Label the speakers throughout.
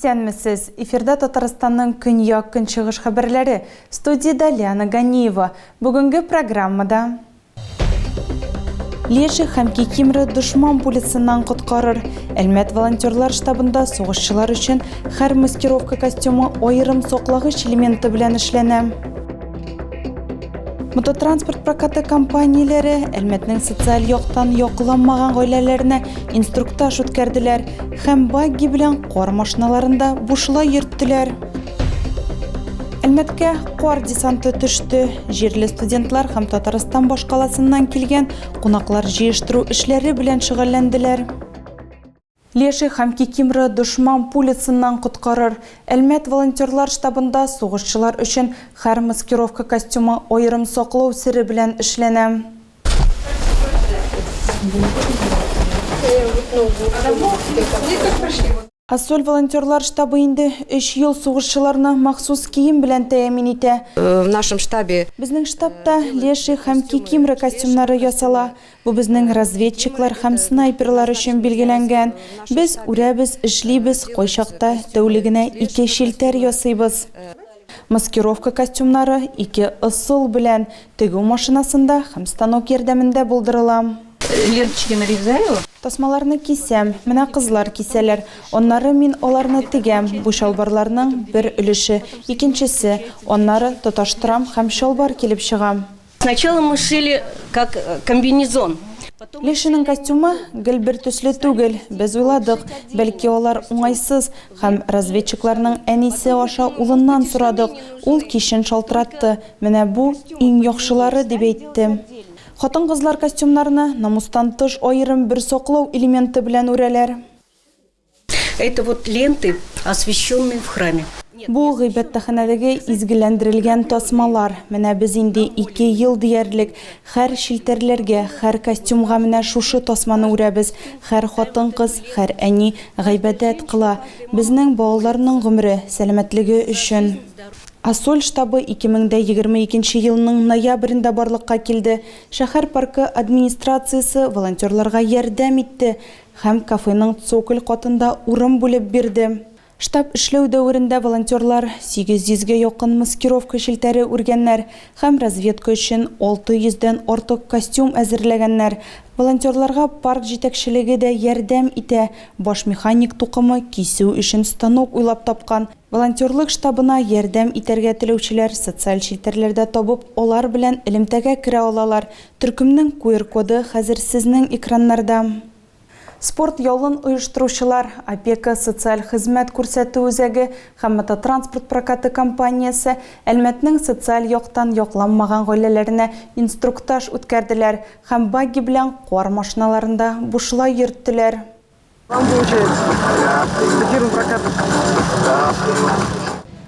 Speaker 1: Исәнмесез! Эфирда Татарстанның көньяк-көнчыгыш хәбәрләре. Студиядә Лиана Ганиева. Бүгенге программада Леши һәм Кикимры дошман пулясыннан коткарыр. Әлмәт волонтерлар штабында сугышчылар өчен һәр маскировка костюмы аерым саклагыч элементы белән эшләнә. Мототранспорт прокаты компанияләре Әлмәтнең социаль яктан якланмаган гаиләләренә инструктаж үткәрделәр һәм багги белән кар машиналарында бушлай йөрттеләр. Әлмәткә кар десанты төште. Җирле студентлар һәм Татарстан башкаласыннан килгән кунаклар җыештыру эшләре белән шөгыльләнделәр. Леший һәм Кикимры дошман пулясыннан коткарыр. Әлмәт волонтерлар штабында сугышчылар өчен һәр маскировка костюмы аерым саклау сере белән эшләнә. Ассоль волонтерлар штабы инде өч ел сугышчыларны махсус кием белән тәэмин итә.
Speaker 2: В нашем штабе.
Speaker 1: Безнең штабта Леший һәм Кикимра костюмнары ясала. Бу безнең разведчиклар һәм снайперлар өчен билгеләнгән. Без үрәбез, эшлибез, кайчакта тәүлегенә ике челтәр ясыйбыз. Маскировка костюмнары ике ысул белән, тегү машинасында һәм станок ярдәмендә булдырыла.
Speaker 2: Ленточки нарезаю.
Speaker 1: Тасмаларны кисәм, менә кызлар кисәләр. Аннары мин аларны тегәм, бу чалбарларның бер өлеше, икенчесе, аннары тоташтырам һәм чалбар килеп чыга.
Speaker 2: Сначала мы шили как комбинезон.
Speaker 1: Лешиның костюмы гел бер төсле түгел. Без уйладык, бәлки алар уңайсыз, һәм разведчикларның әнисе аша улыннан сорадык. Ул кичен шалтыратты, менә бу, иң яхшылары, дип әйтте. Хатын-кызлар костюмнарны намустан тыш аерым бер саклау элементы белән үрәләр.
Speaker 2: Это вот ленты, освященные в храме.
Speaker 1: Бу гыйбадәтханәдәге изгеләндерелгән тасмалар. Менә без инде ике ел диярлек һәр челтәрләргә, һәр костюмга менә шушы тасманы үрәбез. Һәр хатын-кыз, һәр әни гыйбадәт кыла. Безнең балаларның гомере, сәламәтлеге өчен. Ассоль штабы 2022 елның ноябрендә барлыкка килде. Шәһәр паркы администрациясе волонтерларга ярдәм итте. Һәм кафеның цоколь катында урын бүлеп бирде. Штаб эшләү дәверендә волонтерлар 800 гә якын маскировка челтәре үргәннәр һәм разведка өчен 600 дән артык костюм әзерләгәннәр. Волонтерларга парк җитәкчелеге дә ярдәм итә, баш механик тукымы кисү өчен станок уйлап тапкан. Волонтерлык штабына ярдәм итәргә теләүчеләр социаль челтәрләрдә табып, алар белән элемтәгә керә алалар. Төркемнең QR-коды хәзер сезнең экраннарда. Спорт ялын оештыручылар, Опека социаль хезмәт күрсәтү үзәге һәм мототранспорт прокаты компаниясе Әлмәтнең социаль яктан якланмаган гаиләләренә инструктаж үткәрделәр һәм багги белән кар машиналарында бушлай йөрттеләр.
Speaker 3: Вам получается. Фирма проката.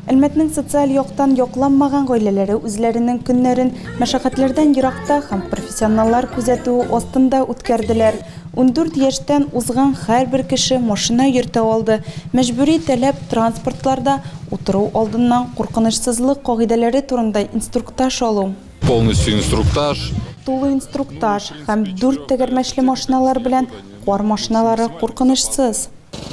Speaker 1: Әлмәтнең социаль яктан якланмаган гаиләләре үзләренең көннәрен мәшәкатьләрдән еракта һәм профессионаллар күзәтүе астында үткәрделәр. 14 яшьтән узган һәрбер кеше машина йөртә алды. Мәҗбүри таләп транспортларда утыру алдыннан куркынычсызлык кагыйдәләре турында инструктаж алу.
Speaker 4: Полностью инструктаж.
Speaker 1: Тулы инструктаж һәм дүрт тәгәрмәчле машиналар белән Кар машиналары куркынычсыз.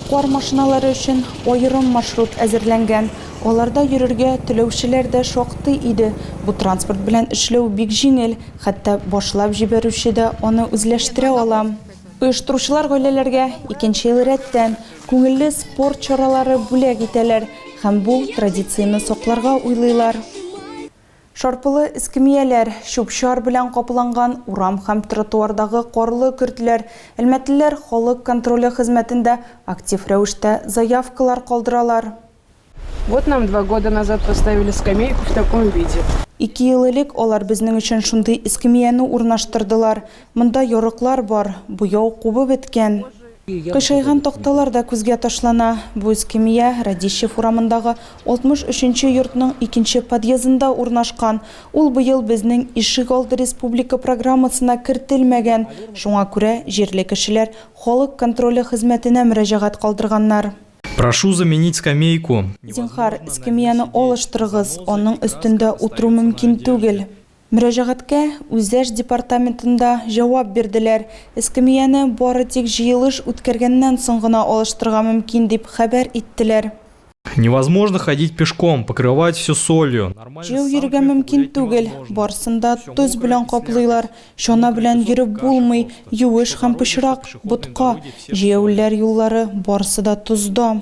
Speaker 1: Кар машиналары өчен аерым маршрут әзерләнгән. Аларда йөрергә теләүчеләр дә шактый иде. Бу транспорт белән эшләү бик җиңел, хәтта башлап җибәрүче дә аны үзләштерә ала. Оештыручылар гаиләләргә икенче ел рәттән күңелле спорт чаралары бүләк итәләр һәм бу традицияне сакларга уйлыйлар. Шарпылы эскәмияләр, чүп-чар белән капланган урам һәм тротуардагы карлы көртләр, әлмәтлеләр халык контроле хезмәтендә актив рәвештә заявкалар калдыралар.
Speaker 3: Вот нам два года назад поставили скамейку в таком виде.
Speaker 1: Ике ел элек алар безнең өчен шундый эскәмияне урнаштырдылар. Монда ярыклар бар, буяу кубып беткән. Кыйшайган такталар да күзгә ташлана. Бу эскәмия Радищев урамындагы 63 нче йортның икенче подъездында урнашкан. Ул быел Безнең ишегалды республика программасына кертелмәгән. Шуңа күрә җирле кешеләр Халык контроле хезмәтенә мөрәҗәгать калдырганнар.
Speaker 5: Прошу заменить скамейку.
Speaker 1: Зинһар, эскәмияне алыштырыгыз, аның өстендә утыру мөмкин түгел. Мөрәҗәгатькә Үзәш департаментында җавап бирделәр, эскәмияне бары тик җыелыш үткәргәннән соң гына алыштырырга мөмкин дип хәбәр иттеләр.
Speaker 5: Невозможно ходить пешком, покрывать все солью. Нормально
Speaker 1: Җәяү
Speaker 5: с
Speaker 1: йөрергә
Speaker 5: санками
Speaker 1: мөмкин
Speaker 5: погулять
Speaker 1: түгел,
Speaker 5: невозможно.
Speaker 1: барысын да
Speaker 5: Всё
Speaker 1: тоз
Speaker 5: мокрое
Speaker 1: белән
Speaker 5: и
Speaker 1: каплыйлар,
Speaker 5: слякоть.
Speaker 1: чана
Speaker 5: Мокрый
Speaker 1: белән
Speaker 5: песок,
Speaker 1: йөреп
Speaker 5: каша
Speaker 1: булмый,
Speaker 5: просто.
Speaker 1: юеш
Speaker 5: Что
Speaker 1: һәм
Speaker 5: дороги, что
Speaker 1: пычрак,
Speaker 5: пешеходные
Speaker 1: ботка,
Speaker 5: дороги, все в соли.
Speaker 1: җәяүлеләр юллары барысы да тозда.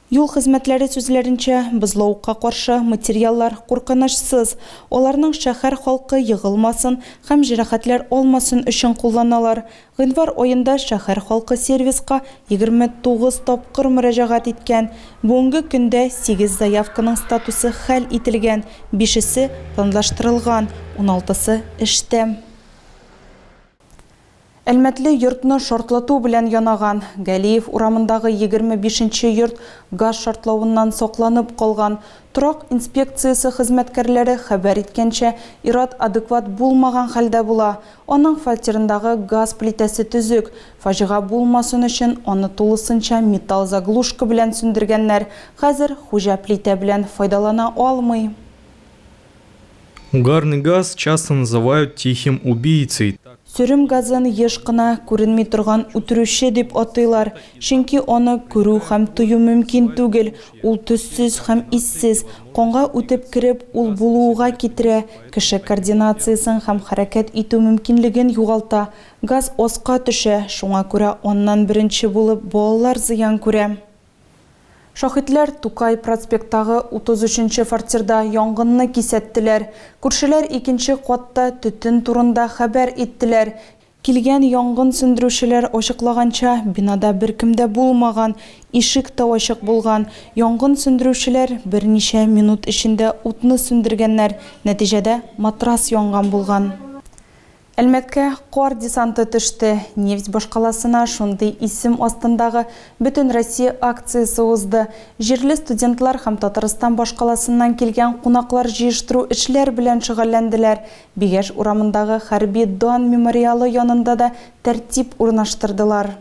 Speaker 1: Юл хезмәтләре сүзләренчә, бозлавыкка каршы материаллар куркынычсыз. Аларның шәһәр халкы егылмасын һәм җәрәхәтләр алмасын өчен кулланалар. Гыйнвар аенда шәһәр халкы сервиска 29 тапкыр мөрәҗәгать иткән. Бүгенге көндә 8 заявканың статусы хәл ителгән, бишесе планлаштырылган, 16-сы эштә. Әлмәтле йортны шартлату белән янаган. Галиев урамындагы 25 нче йорт газ шартлавыннан сакланып калган. Торак инспекциясе хезмәткәрләре хәбәр иткәнчә, ир-ат адекват булмаган хәлдә була. Аның фатирындагы газ плитәсе төзек. Фаҗига булмасын өчен аны тулысынча металл заглушка белән сүндергәннәр. Хәзер хуҗа плитә белән файдалана алмый.
Speaker 5: Угарный газ часто называют тихим убийцей.
Speaker 1: Сөрем газын еш кына күренми торган үтерүче дип атыйлар, чөнки аны күрү һәм тою мөмкин түгел, ул төссез һәм иссез, канга үтеп кереп, ул булуга китерә, кеше координациясен һәм хәрәкәт итү мөмкинлеген югалта. Газ аска төшә, шуңа күрә аннан беренче булып балалар зыян күрә. Шаһитләр Тукай проспекттагы 33 нче фатирда янгынны кисәттеләр. Күршеләр икенче катта төтен турында хәбәр иттеләр. Килгән янгын сүндерүчеләр ачыклаганча, бинада беркем дә булмаган, ишек тә ачык булган. Янгын сүндерүчеләр берничә минут эчендә утны сүндергәннәр, нәтиҗәдә матрас янган булган. Әлмәткә кар десанты төште. Нефть башкаласына шундый исем астындагы Бөтенроссия акциясе узды. Җирле студентлар һәм Татарстан башкаласыннан килгән кунаклар җыештыру эшләр белән шөгыльләнделәр. Бигәш урамындагы Хәрби дан мемориалы янында да тәртип урнаштырдылар.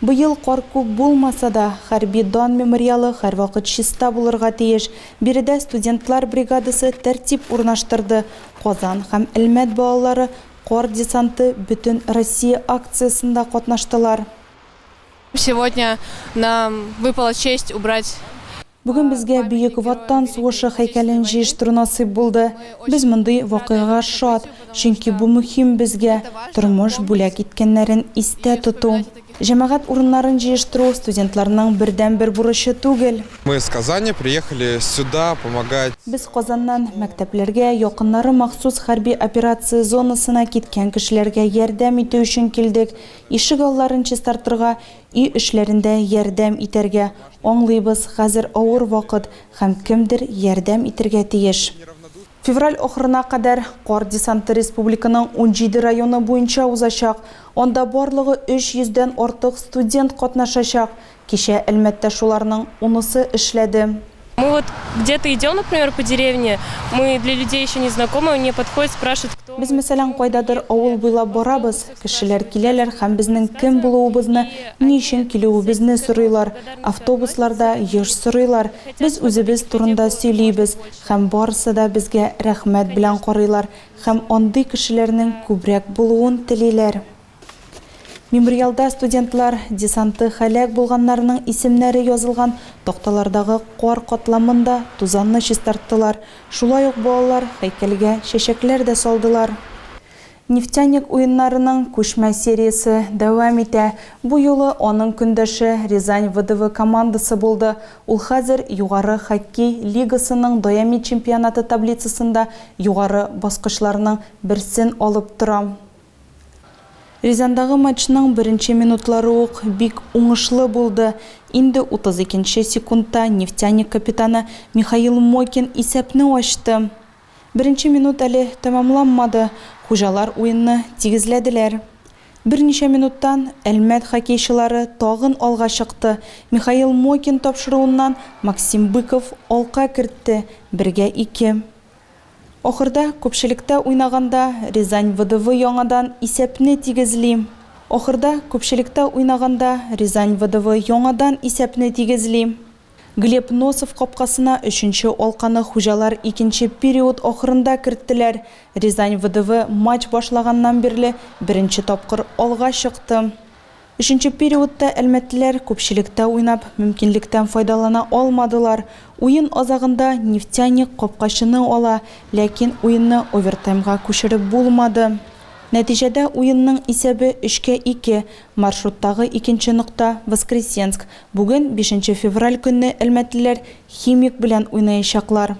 Speaker 1: Быел кар күп булмаса да, Хәрби дан мемориалы һәрвакыт чиста булырга тиеш. Биредә студентлар бригадасы тәртип урнаштырды. Казан һәм Әлмәт балалары Кар десанты Бөтенроссия акциясендә катнаштылар.
Speaker 6: Сегодня нам выпала честь убрать
Speaker 1: Бүген безгә Бөек Ватан сугышы һәйкәлен җыештыру насыйп булды. Без мондый вакыйгага шат, чөнки бу мөһим безгә, тормыш бүләк иткәннәрен истә тоту. Җәмәгать урыннарын җыештыру студентларның бердәнбер бурычы түгел.
Speaker 4: Мы из Казани приехали сюда помогать.
Speaker 1: Без Казаннан мәктәпләргә, якыннары махсус хәрби операция зонасына киткән кешеләргә ярдәм итү өчен килдек, ишек алларын чистартырга, Өй эшләрендә ярдәм итәргә. Аңлыйбыз, хәзер авыр вакыт һәм кемдер ярдәм итергә тиеш. Февраль ахырына кадәр кар десанты республиканың 17 районы буенча узачак. Анда барлыгы 300 дән артык студент катнашачак. Кичә Әлмәттә шуларның унысы эшләде.
Speaker 6: Мы вот где-то идем, например, по деревне, мы для людей еще не знакомы, они подходят, спрашивают, кто
Speaker 1: Без, мәсәлән, кайдадыр авыл буйлап барабыз, кешеләр киләләр һәм безнең кем булуыбызны, ни өчен килүебезне сорыйлар. Автобусларда еш сорыйлар. Без үзебез турында сөйлибез, һәм барысы да безгә рәхмәт белән карыйлар һәм андый кешеләрнең күбрәк булуын телиләр. Мемориалда студентлар десанты һәлак булганнарның исемнәре язылган такталардагы кар катламын да, тузанны чистарттылар. Шулай ук балалар һәйкәлгә чәчәкләр дә салдылар. Нефтяник уеннарының күчмә сериясе дәвам итә. Бу юлы аның көндәше Рязань ВДВ командасы булды. Ул хәзер Югары хоккей лигасының даими чемпионаты таблицасында югары баскычларның берсен алып тора. Рязаньдагы матчның беренче минутлары ук бик уңышлы булды. Инде 32 нче секундта Нефтяник капитаны Михаил Мокин исәпне ачты. Беренче минут әле тәмамланмады, хуҗалар уенны тигезләделәр. Берничә минуттан Әлмәт хоккейчылары тагын алга чыкты. Михаил Мокин тапшыруыннан Максим Быков алка кертте, бергә ике. Ахырда, күпчелектә уйнаганда, Рязань ВДВ яңадан исәпне тигезли. Ахырда, күпчелектә уйнаганда, Рязань ВДВ яңадан исәпне тигезли. Глеб Носов капкасына өченче алканы хуҗалар икенче период ахырында керттеләр. Рязань ВДВ матч башлаганнан бирле беренче тапкыр алга чыкты. Өченче периодта әлмәтлеләр күпчелектә уйнап, мөмкинлектән файдалана алмадылар. Уен азагында Нефтяник капкачыны ала, ләкин уенны овертаймга күчереп булмады. Нәтиҗәдә уенның исәбе өчкә ике. Маршруттагы икенче нокта, Воскресенск. Бүген, бишенче февраль көнне әлмәтлеләр Химик белән уйнаячаклар.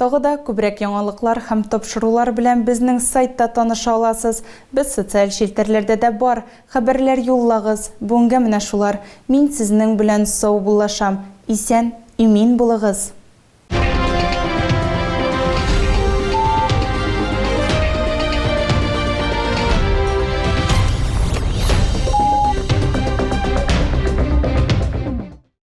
Speaker 1: Тагы да күбрәк яңалыклар һәм тапшырулар белән безнең сайтта таныша аласыз. Без социаль челтәрләрдә дә бар. Хәбәрләр юллагыз. Бүгенгә менә шулар. Мин сезнең белән саубуллашам. Исән, имин булыгыз!